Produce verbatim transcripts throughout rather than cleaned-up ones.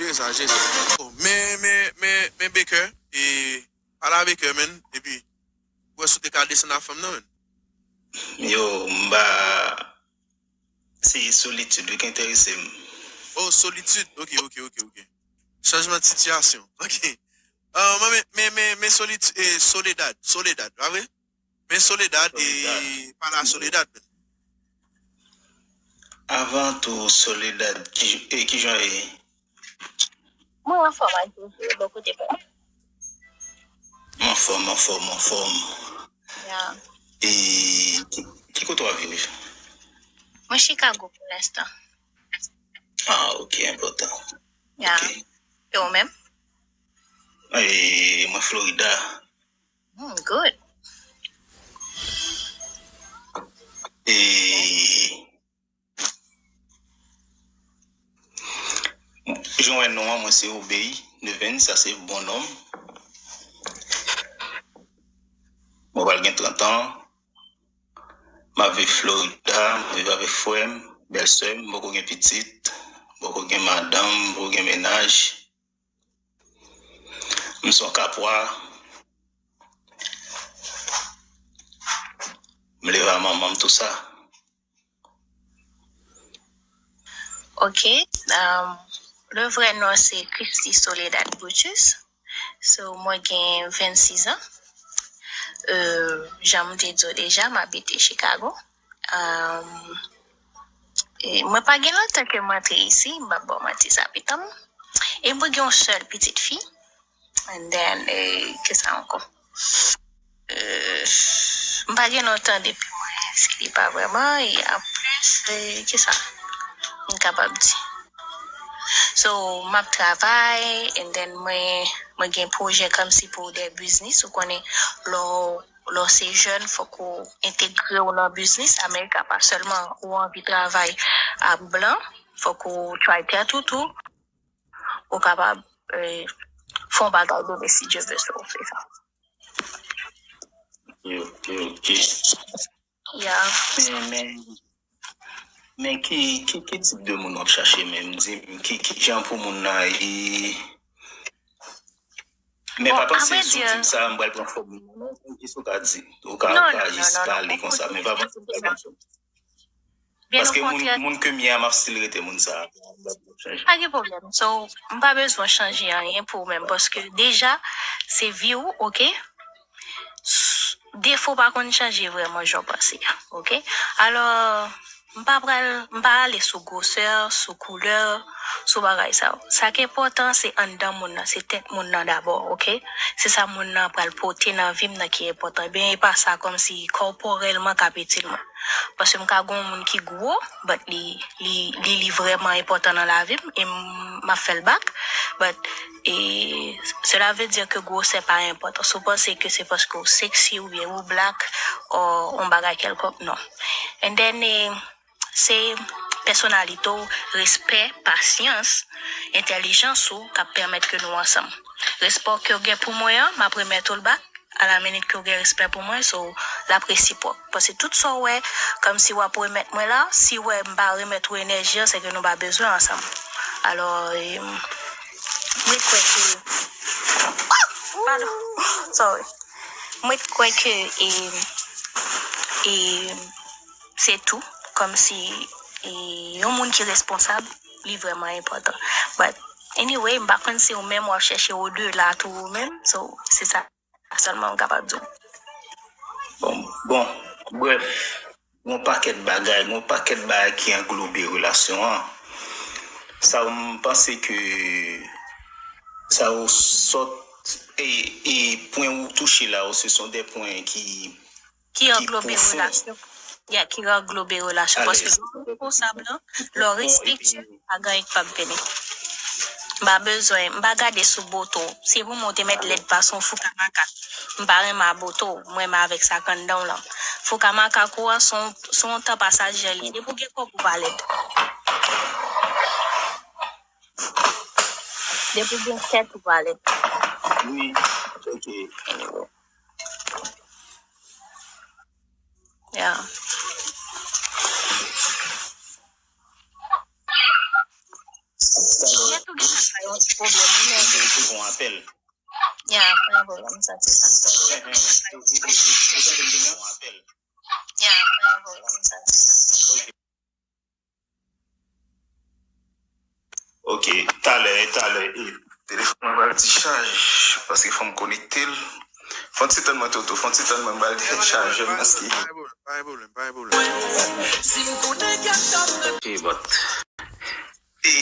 Jere sa, jere sa. Oh, men, men, men, men Baker, e, pale a Baker, man, epi, wè si w te ka desann a fanm nan, man. Yo, m ba. Se solitid wi k enterese m. Oh, solitid. Ok, ok, ok, ok. Chanjman de sitiyasyon. Ok. Uh, men, men, men, men solitid, e, Soledad. Soledad, pa vre? Men Soledad, e, pale a Soledad. Avan tou, Soledad, ki, e, ki jan e? Mwen anfòm ak Jojo, bò kote mwen. Anfòm, anfòm, anfòm. Ya. E ki, ki kote w ap viv? Mwen Chicago pou lenstan. Ah, ok, enpòtan. Ya. Ok. E ou menm? E mwen Florida. Hmm, good. E jan w wè non an, mwen se Obey Nevens, sa se bon non m. Mwen pral gen trant an. M ap viv Florida, m ap viv avèk frè m, bèlsè m, m poko gen pitit, m poko gen madanm, m poko gen mennaj. M se yon kapwa. M leve a manman m, tou sa. Ok. Um, le vrè non se Christy Soledad Brutus. So, mwen gen vennsis an. Euh, jan m te di w deja, m abite Chicago. Um, e mwen pa gen lontan ke m antre isi, m p ap ba w manti, sa pitan m. E mwen gen yon sèl pitit fi. And then, e, ki sa ankò? Euh, m pa gen lontan depi mwen enskri pa vrèman, e anplis, e, ki sa m kapab di? So, m ap travay, and then mwen, mwen gen pwojè kòmsi pou de biznis, ou konnen, lè w, lè w se jèn, fòk ou entegre w nan biznis, Amerika pa sèlman ou anvi travay ak blan, fòk ou try tèt ou tou, ou kapab, e, fè yon bagay dole si Dye ve, so, se sa. Ok, ok. Yeah. Men, men, men ki, ki, ki tip de moun w ap chache menm? Di m, ki, ki jan pou moun nan ye? Men Bon, pa panse à vrai si w dire, di m sa, m pral pran fòm moun nan, non. Kisa w ka di? Ou ka, non, ou ka non, jis non, non, pale non. Konsa, men pa panse m pral pran fòm. Bien Paske au moun, contraire. Moun ke m ye a, m ap still rete moun sa a. Pa gen pwoblèm. So, m pa bezwen chanje anyen pou ou menm, paske deja, se vi w, ok? S-, defo pa konn chanje vrèman jan w panse a, ok? Alò, m pa pral, m pa ale sou gwosè, sou koulè, sou bagay sa yo. Sa ki enpòtan, se anndan moun nan, se tèt moun nan dabò, ok? Se sa moun nan pral pote nan vi m nan ki enpòtan. Ebyen, e pa sa kòmsi kòporèlman k ap itil mwen. Paske m ka gen yon moun ki gwo, but li, li, li, li vrèman enpòtan nan lavi m, e m, m ap fè l back. But, e, cela veut dire que gwosè pa enpòtan. Si w panse ke se paske w sexy oubyen ou black, or yon bagay kèlkonk, non. And then, e, se pèsonalite w, respè, pasyans, entèlijans ou k ap pèmèt ke nou ansanm. Respè ke w gen pou mwen an, m ap remèt ou l back. A la minit ke w gen respè pou mwen, so, l ap resipwòk. Paske tout sa w wè, kòmsi w ap remèt mwen la, si w wè m pa remèt ou enèji an, se ke nou pa bezwen ansanm. Alò, e, mwen kwè ke, padon, sorry. Mwen kwè ke, e, e, se tou, kòmsi, e, yon moun ki responsab, li vrèman enpòtan. But, anyway, m pa konn si ou menm w ap chèche odela tou ou menm, so, se sa sèlman m kapab di w. Bon, bon, brèf, gon pakèt bagay, gon pakèt bagay ki anglobe relasyon an. Sa yo, m panse ke sa yo sòt, e, e pwen ou touche la yo, se son de pwen ki, Ki ki anglobe pwofon. Relasyon. Yeah, ki anglobe relasyon. Paske Alèz. Lè w responsab lan, lè w Bon, respekte, epi pa gen anyen k p ap vini. M pa bezwen, m pa gade sou bote w. Se pou mwen w te mèt lèd pase yon fouka makak. M pa renmen a bote w, m renmen avèk sa k anndan w lan. Fouka makak ou an, se yon, se yon tan pasajè li ye. Depi w gen kòb ou pa lèd. Depi w gen tèt ou pa lèd. Wi, ok. Yeah. Gen tou gen sa yo Yon ti pwoblèm, wi, men. Resevwa yon apèl. Ya, pa gen pwoblèm, sa se sa. Ya, pa gen pwoblèm, sa se sa. Ok, talè, talè, e, telefòn mwen pral ti chaj, paske fò m konekte l. Fò n ti tann mwen, Toto, fò n ti tann mwen, m pral chajè l, paske. Pa gen pwoblèm, pa gen pwoblèm, pa gen pwoblèm. Ok, but. E,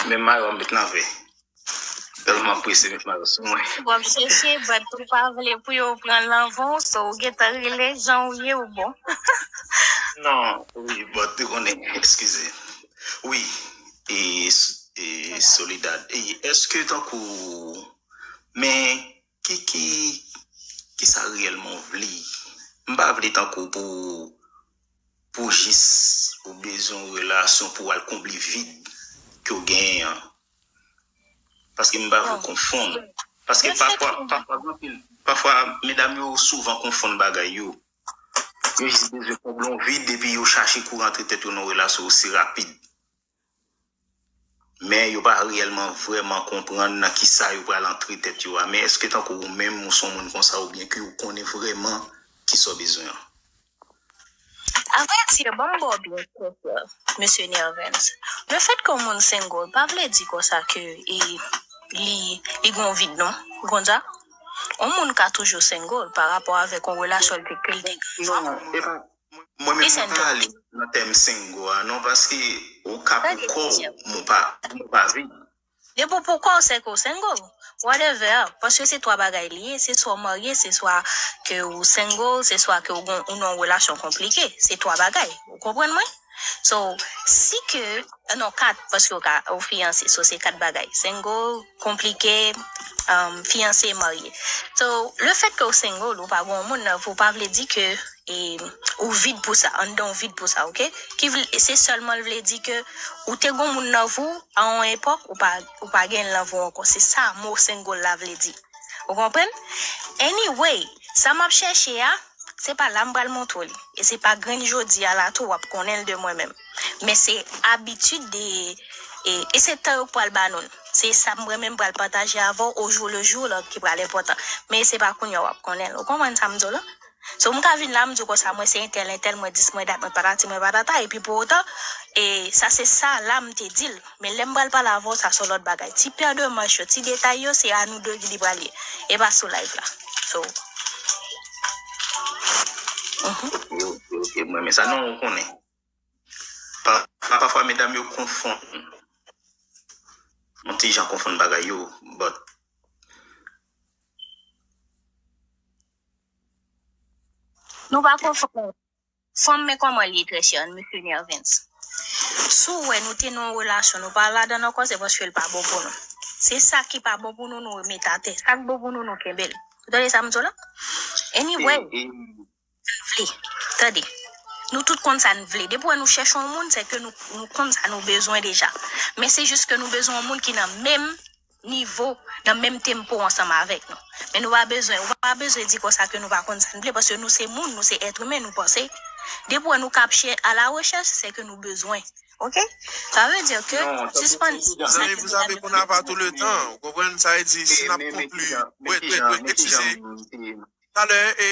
men mayo m met nan vè. Tèlman prese met mayo sou mwen. W ap chèche, but ou pa vle pou yo pran lanvon, so ou gentan rele jan ou ye, ou bon. Non, wi, but ou konnen, eskize. Wi, e, e Soledad. E, èske tankou, men, ki, ki, ki sa reyèlman w vle? M pa vle tankou pou, pou jis ou bezwen yon relasyon pou w al konble vid ke w genyen an. Paske m pa vle konfonn. Paske pafwa, pafwa, gen anpil, pafwa, medam yo souvan konfonn bagay yo. Yo jis bezwen konble yon vid epi yo chache kou rantre tèt yo nan yon relasyon osi rapid. Men yo pa reyèlman vrèman konprann nan kisa yo pral antre tèt yo a. Men èske tankou ou menm ou se yon moun konsa oubyen ke ou konnen vrèman kisa w bezwen an? Avrèdi, ban m ba w byen klè, mesye Nervens. Lefètke yon moun single, pa vle di konsa ke e, li, li gen yon vid, non. Ou konn sa? Yon moun ka toujou single pa rapò avèk yon relasyon l te, ke l te gen avan. Non, e pa, mwen menm, mwen pa ale nan tèm single a, non, paske ou ka pou kò w, mwen pa, mwen pa vin. Depi w pou kò w, se ke w single. Whatever, paske se twa bagay li ye, se swa w marye, se swa ke ou single, se swa ke ou gon, ou nan yon relasyon konplike. Se twa bagay. Ou konprann mwen? So, si ke, non, kat, paske w ka, ou fiyanse, so se kat bagay. Single, konplike, um, fiyanse, marye. So, lefètke w single, ou pa gon moun nan vi w, pa vle di ke e, ou vid pou sa, anndan w vid pou sa, ok? Ki vle, se sèlman l vle di ke ou te gon moun nan vi w, a yon epòk, ou pa, ou pa gen l nan vi w ankò. Se sa mo single la vle di. Ou konprann? Anyway, sa m ap chèche a, se pa la m pral montre w li. E se pa grenn jodi a la tou w ap konnen l de mwen menm. Men se abitid de, e, e se tan yo k pral ba nou l. Se sa mwen menm pral pataje avè w au jour le jour la ki pral enpòtan. Men se pa kounye a w ap konnen l. Ou konprann sa m di w la? So, m ka vin la, m di w konsa, mwen se entèl, entèl, mwen dis, mwen dat, mwen patati, mwen patata, epi pou otan, e sa se sa la m te di l. Men lè m pral pale avè w, sa se yon lòt bagay. Ti pè de manch yo, ti detay yo, se a nou de li pral ye. E pa sou live la. So. Mhm. Ok, ok, ok, mwen, men sa non, ou konnen. Pa, pa, pafwa, medam yo konfonn. Yon ti jan konfonn bagay yo, but. Nou pa konfonn. Fanm, men kòman l ye, trè chè, mesye Nervens. Si w wè nou te nan yon relasyon, nou pa ladan l ankò, se paske l pa bon pou nou. Se sa ki pa bon pou nou, nou mete atè. Sa k bon pou nou, nou kenbe l. Ou tande sa m di w la? Anyway. E, e, sa n vle. Tande. Nou tout konn sa n vle. Depi w wè nou chèche yon moun, se ke nou, nou konn sa nou bezwen deja. Men se jis ke nou bezwen yon moun ki nan menm nivo, nan menm tempo ansanm avèk nou. Men nou pa bezwen, ou pa bezwen di konsa ke nou pa konn sa n vle, paske nou se moun, nou se èt imen, nou panse. Depi w wè nou k ap chè-, à la recherche, se ke nou bezwen. Ok? Sa vle di ke sispann. Zanmi, vous savez qu'on n'a pas tout le temps. Ou konprann? Sa vle di, si n ap konkli. Wait, wait, wait, eskize. Talè, e,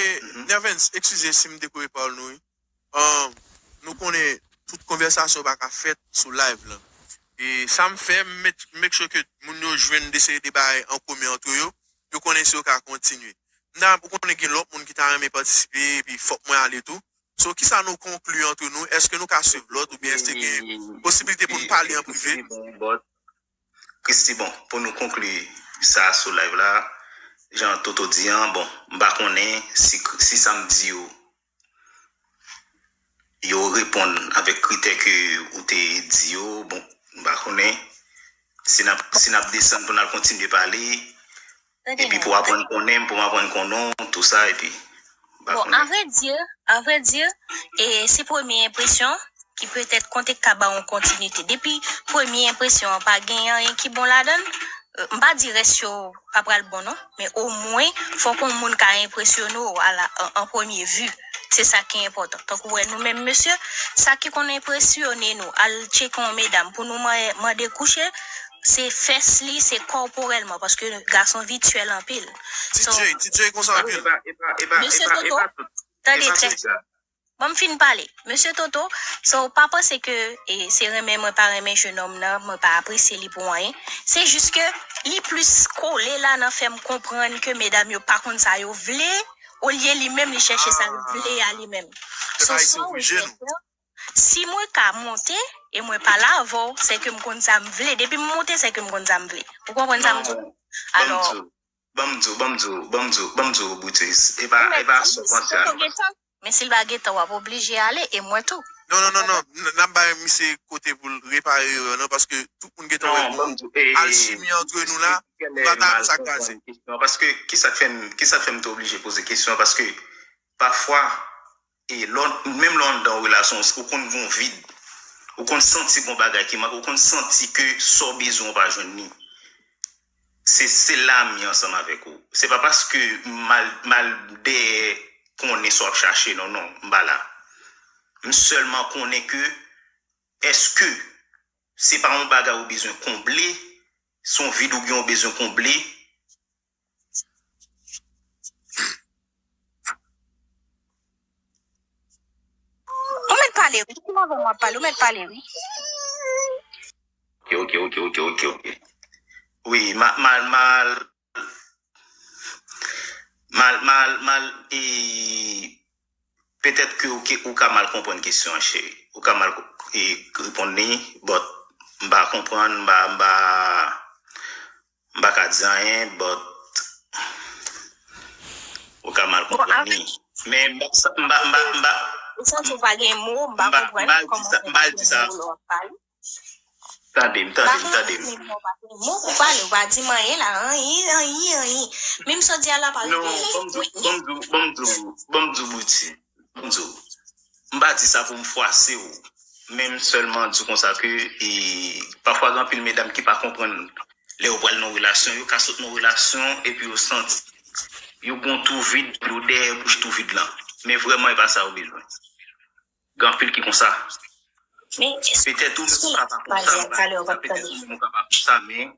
Nervens, eskize si m dekoupe pawòl nou, wi. Um, nou konnen tout konvèsasyon pa ka fèt sou live lan. E sa m fè, m make, make sure ke moun yo jwenn de seri de bagay an komen antre yo, yo konnen si yo ka kontinye. M ta, ou konnen gen lòt moun ki ta renmen patisipe, epi fòk mwen ale tou. So, kisa nou konkli antre nou? Èske nou ka swiv lòt oubyen èske gen posibilite pou n pale an prive? Christy, bon, pou nou konkli sa sou live la, jan Toto di an, bon, m pa konnen si, si sa m di yo, yo reponn avèk kritè ke ou te di yo, bon, m pa konnen. Si n ap, si n ap desann pou n al kontinye pale, epi pou w aprann konnen m, pou m aprann konnen w, tou sa, epi, m pa konnen. Bon, à vrai dire, à vrai dire, e se premye enpresyon ki petèt konte ka ba w yon kontinite. Depi premye enpresyon an pa gen anyen ki bon ladan l, M pa di rès yo pa pral bon non, men omwen fòk yon moun ka enpresyone w a la, an, an premye vi. Se sa ki enpòtan. Tankou wè nou menm mesye, sa ki konn enpresyone nou, al tcheke yon medam pou nou man- mande kouche, se fès li, se kòporèlman, paske gason vityèl anpil. So, T J, T J konsa anpil. Mesye Toto, tande trè. Ban m fin pale. Mesye Toto, so pa panse ke e, se renmen mwen pa renmen jenòm nan, mwen pa apresye li pou anyen. Se jis ke li plis kole la nan fè m konprann ke medam yo pa konn sa yo vle, olye li menm li chèche sa l vle a li menm. So sa w vle fè, si mwen ka monte e mwen pale avè w, se ke m konn sa m vle. Depi m monte, se ke m konn sa m vle. Ou konprann sa m di w? Alò, Ban m di w, ban m di w, ban m di w, ban m di w, Boutis. E pa, e pa sa w panse a non. Men si l pa gentan, w ap oblije ale, e mwen tou. Non, non, non, non. N ap bay misye kote pou l repare erè nan, paske tout moun gentan wè gon alchimi antre nou la, nou pa ta renmen sa kraze. Paske, kisa k fè m, kisa k fè m te oblije poze kesyon an? Paske, pafwa, e lò, menm lè w anndan yon relasyon, ou konn gon vid. Ou konn santi gon bagay ki manke, ou konn santi ke sa w bezwen ou pa jwenn li. Se, se la m ye ansanm avèk ou. Se pa paske m al, m al dèyè konnen sa w ap chache, non, non, m pa la. M sèlman konnen ke, èske se pa yon bagay ou bezwen konble, se yon vid ou gen ou bezwen konble? Ou mèt pale, wi. Ou avè m w ap pale, ou mèt pale, wi. Ok, ok, ok, ok, ok, ok. Wi, ma, mal, mal, mal, mal, mal, e petèt ke ou, ke ou ka mal konprann kesyon an, cheri. Ou ka mal e, reponn li, but m pa konprann, m pa, m pa, m pa ka di anyen, but ou ka mal konprann li. Men m pa, m pa, m pa, m pa, Ou santi w pa gen mo, m pa konprann kòman w konprann mo lè w ap pale. Tande m, tande m, tande m. Mo pou pale, ou pa di m anyen la, anyen, anyen, anyen. Menm sa w di a la pa rive. Non, ban m di w, ban m di w, ban m di w, ban m di w, Bouti. Ban m di w. M pa di sa pou m fwase w. Men m sèlman di w konsa ke, e, pafwa gen anpil medam ki pa konprann lè yo pral nan relasyon, yo ka sot nan relasyon epi yo santi yo gon twou vid, yo dèyè bouch twou vid lan. Men vrèman e pa sa yo bezwen. Gen anpil ki konsa. Men petèt ou menm ou ka pa konsa, petèt ou menm ou ka pa konsa, men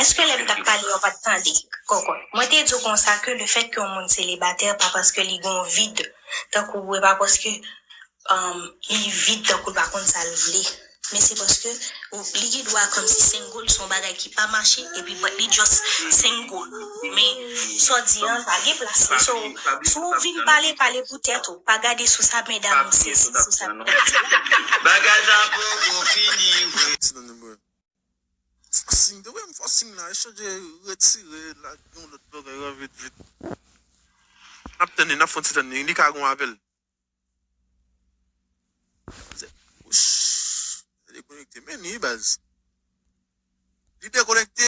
Èske lè m t ap pale yo pa t tande? Kòkòt. Mwen te di w konsa ke lefètke yon moun selibatè pa paske li gen yon vid, tankou e pa paske um, li vid tankou l pa konn sa l vle. Men se paske li gen dwa kòmsi single se yon bagay ki pa mache epi but li just single. Men sa w di an pa gen plas li. So, si w vin pale, pale pou tèt ou. Pa gade sou sa medam ou sezi, sou sa medam. Bagay la poko fini vre. Forcing, te wè m forcing la, e chanje retire la, gen yon lòt bagay la vit vit. N ap tann li, n ap fè yon ti tann li, li ka gon apèl. Dekonekte, men ni baz. Li dekonekte.